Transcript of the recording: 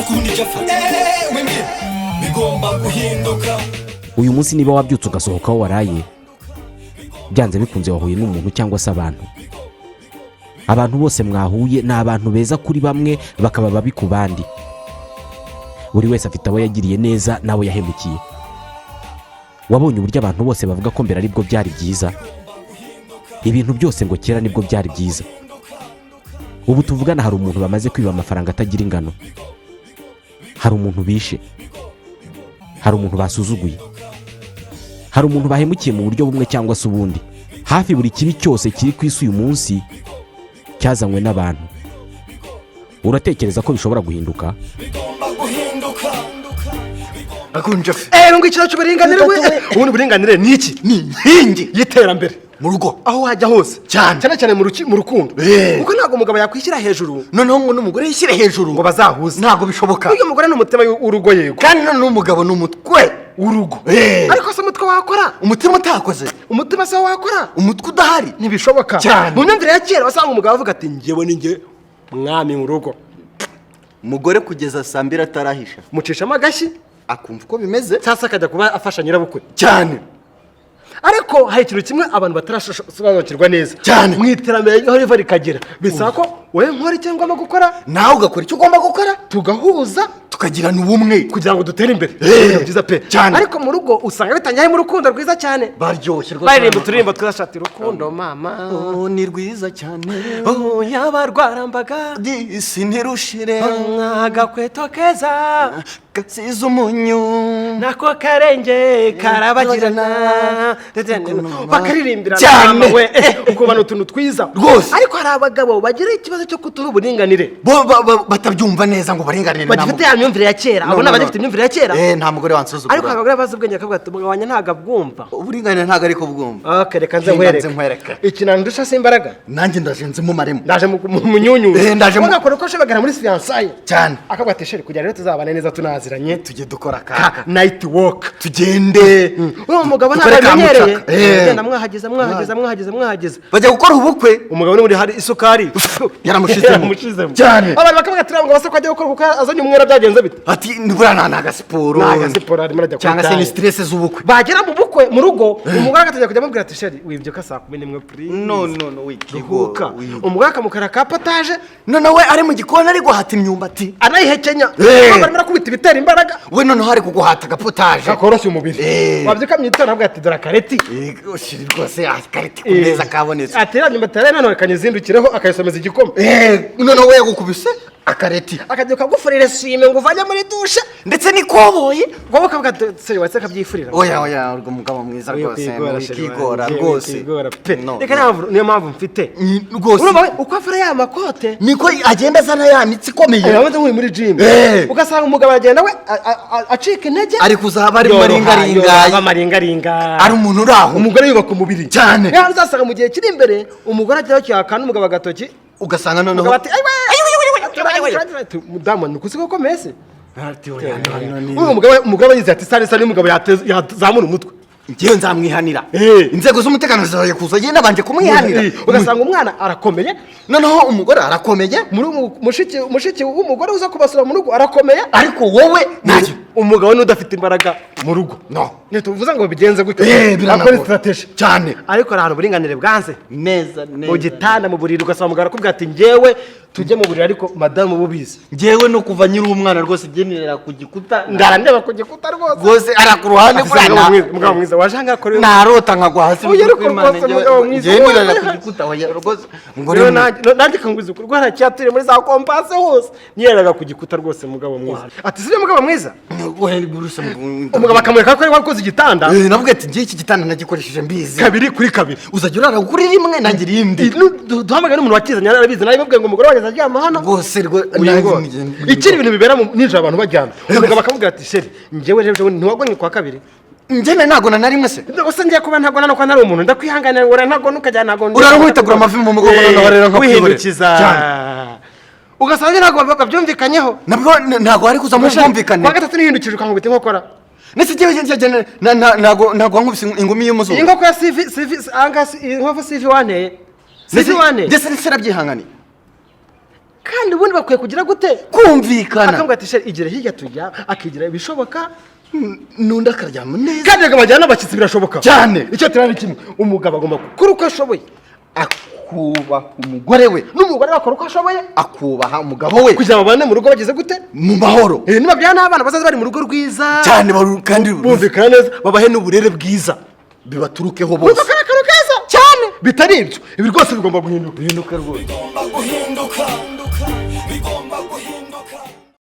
Ariko ubundi Jaffa, wimbwira, bigomba guhinduka. Uyu munsi niba wabyutse ugasohoka aho waraye, byanze bikunze wahuye n'umuntu cyangwa se abantu. Abantu bose mwahuye ni abantu beza kuri bamwe, bakaba babi ku bandi. Buri wese afite abo yagiriye neza n'abo yahemukiye. Wabonye uburyo abantu bose bavuga ko mbere aribwo byari byiza, ibintu byose ngo kera nibwo byari byiza. Ubu tuvugana hari umuntu bamaze kwiba amafaranga atagira ingano, hari umuntu bishe, hari umuntu basuzuguye, hari umuntu bahemukiye mu buryo bumwe cyangwa se ubundi. Hafi buri kibi cyose kiri ku isi uyu munsi cyazanywe n'abantu. Uratekereza ko bishobora guhinduka? Bigomba guhinduka. Akunje. Ngo ikintu cy'uburinganire we, ubundi uburinganire ni iki? Ni inkingi y'iterambere mu rugo, aho wajya hose. Cyane. Cyane cyane mu rukundo, kuko ntabwo umugabo yakwishyira hejuru noneho ngo n'umugore yishyire hejuru ngo bazahuze. Ntabwo bishoboka. Uyu mugore ni umutima w'urugo, yego. Kandi noneho umugabo ni umutwe w'urugo. Ariko se umutwe wakora umutima utakoze? Umutima se wakora umutwe udahari? Ntibishoboka. Cyane. Mu myumvire ya kera wasanga umugabo avuga ati: "Njyewe ni njye mwami mu rugo." Umugore kugeza saa 2 atarahisha, mucishamo agashyi, akumva uko bimeze. Cyangwa se akajya kuba afasha nyirabukwe. Cyane. Ariko hari ikintu kimwe abantu batarasobanukirwa neza. Cyane. Mu iterambere aho riva rikagera, bisaba ko wowe nkora icyo ngomba gukora, nawe ugakora icyo ugomba gukora, tugahuza, tukagirana ubumwe kugira ngo dutere imbere. Ibintu byiza pe. Cyane. Ariko mu rugo usanga bitangiye mu rukundo rwiza cyane, baryoshye rwose, baririmba uturirimbo twiza, shati urukundo mama. Oh, ni rwiza cyane. Oh, yabarwarambaga. Disi ntirushire. Agakweto keza gasize umunyu, nako karenge karabagirana, bakaririmbira Cyane. we, ukubona utuntu twiza Rwose. Ariko hari abagabo bagira ikibazo cyo kutuha uburinganire, bo batabyumva neza ngo baringanire. Bagifite ya myumvire ya kera. Abo ni abagifite imyumvire ya kera. Nta mugore wansuzugura. Ariko abagore bazi ubwenge bakavuga ati: "Umugabo wanjye ntabwo abwumva." Uburinganire ntabwo ariko bwumva. Ok, reka nze Reka nkwereke. nze nkwereke. Ikintu ndusha si imbaraga. Nanjye ndaje nze mumaremo. Ndaje mu munyunyu. Ndaje ugakora uko ashobora muri fiançailles. Cyane. Akavuga ati: "Chéri, kugira rero tuzabane neza tunaziranye, tujye dukora ka ka night walk, tugende." Uwo mugabo ntabwo Dukore ka amenyereye. mucaka. Agenda mwahageza, mwahageza, mwahageza, mwahageza. Bajya gukora ubukwe, umugabo ni muri hari isukari yaramushizemo. Yaramushizemo. Cyane. Abantu bakavuga ati: "Ngo base ko ajya gukora ubukwe azanye umwera, byagenze bite?" Ati: "Nibura nta agasiporo." Ni agasiporo arimo arajya kuri Cyangwa se ni taye. stress z'ubukwe. Bagera mu bukwe, mu rugo, umugore agatangira kujya amubwira ati: "Chéri, wibyuka saa 11, please." No, no, no. Ruhuka. Wikigo. Umugore akamukara ka potage. None we ari mu gikoni ari guhata imyumbati, anayihekenya. Urumva arimo arakubita ibitera imbaraga. We noneho ari kuguhata agapotage kakoroshya umubiri. Wabyuka mu gitondo avuga ati: "Dore akareti." Chéri, rwose akareti ku meza kabonetse. Ati: "Iriya myumbati yaraye nanone kanyizindukireho," akayisomeza igikoma. Noneho we yagukubise akareti, akajya kagufurira esime ngo uvanye muri douche, ndetse n'ikoboyi. Wowe ukavuga ati: "Chéri, wese akabyifurira." Oya, oya, urwo mugabo mwiza rwose, Wikigora, chéri wikigora wanjye, rwose. wikigora pe. No, Reka, no. niyo mpamvu mfite. Rwose. Urumva we, uko avura ya makote, niko agenda azana ya mitsi ikomeye. Ameze nk'uri muri gym. Ugasanga umugabo aragenda we acika intege, ari kuzaba ari Yoroha, maringaringa. yoroha, amaringaringa. Ari umuntu uri aho. Umugore yubaka umubiri. Cyane. Niyo uzasanga mu gihe kiri imbere umugore ageraho cyakanda umugabo agatoki, ugasanga noneho umugabo ati: "Ayiwe, ayiwe, mudamu, ni ukusi koko mese." Uyu umugabo yize ati: "Sare sare," umugabo yazamura umutwe. Njyewe nzamwihanira. Inzego z'umutekano zizajya kuza njyewe nabanje kumwihanira. Ugasanga umwana arakomeye. Noneho umugore arakomeye. Muri mushiki w'umugore uza kubasura mu rugo arakomeye. Ariko wowe ntacyo. Umugabo ni udafite imbaraga mu rugo. No. Ntituvuze ngo bigenze gutyo, Biranagora. akora strategy. Cyane. Ariko hari ahantu uburinganire bwanze. Neza neza. Mu gitanda, mu buriri, ugasanga umugabo arakubwira ati: "Njyewe tujye mu buriri, ariko madamu uba ubizi." Njyewe no kuva nyiri umwana rwose ngenera ku gikuta. Ndara ndeba ku gikuta rwose. Rwose ara ku ruhande. Ati: "Mugabo mwiza, mugabo mwiza, waje ahangaha kuri Narota nkagwa hasi. Oya, ariko rwose mugabo mwiza, Njyewe nirara ku gikuta, oya rwose ngo Rero nanjye kangwiza ukuri, rwaracyaturiye muri za kompase hose, niyeraga ku gikuta rwose. Mugabo mwiza, ati: "Sibyo, mugabo mwiza?" Umugabo akamwereka ko ari wakoze igitanda. Navuga ati: "Ngiye iki gitanda nagikoresheje mbizi." 2 kuri 2. Uzajya urara kuri rimwe, nanjye irindi. Duhamagare n'umuntu wakizanye, arabizi. Nawe mubwiye ngo umugore wanjye aryama hano. Rwose. Uyigora. Ikindi bintu bibera nijoro, abantu baryamye, umugabo akamubwira ati: "Chéri, njyewe rero ejo ntiwagonye kwa kabiri." Njye ntabwo na rimwe se. Gusa ngiye kuba ntagona nuko ntari umuntu, ndakwihanganira ngo ntagona ukajya ntagona. Urara witegura amavi mu mugongo, noneho rero nkakwihorera. Wihindukiza. Cyane. Ugasanga ntabwo babyumvikanyeho. Nabwo ntabwo hari kuzamo ubwumvikane. Kwa gatatu nihindukije ukankubita inkokora. Ndetse njyewe ntabwo wankubise ingumi y'umuzungu. Iyi nkoko ya sivi sivi ahangaha iyi nkoko sivi wanteye, sivi wanteye. Ndetse narabyihanganiye. Kandi ubundi bakwiye kugira gute? Kumvikana. Akambwira ati: "Chéri, igire hirya tujya," akigira ibishoboka. N'undi akaryama neza. Kandi akabajyana n'abashyitsi, birashoboka. Cyane. Icyo turari kimwe, umugabo agomba gukora uko ashoboye, akubaha umugore we, n'umugore akora uko ashoboye, akubaha umugabo we, kugira ngo babane mu rugo bageze gute? Mu mahoro. Nibabyara n'abana, bazaze bari mu rugo rwiza. Cyane, kandi bumvikana neza, babahe n'uburere bwiza, bibaturukeho urumva bose. ko ari akantu keza cyane. Bitari ibyo, ibi rwose bigomba guhinduka. Bihinduke rwose.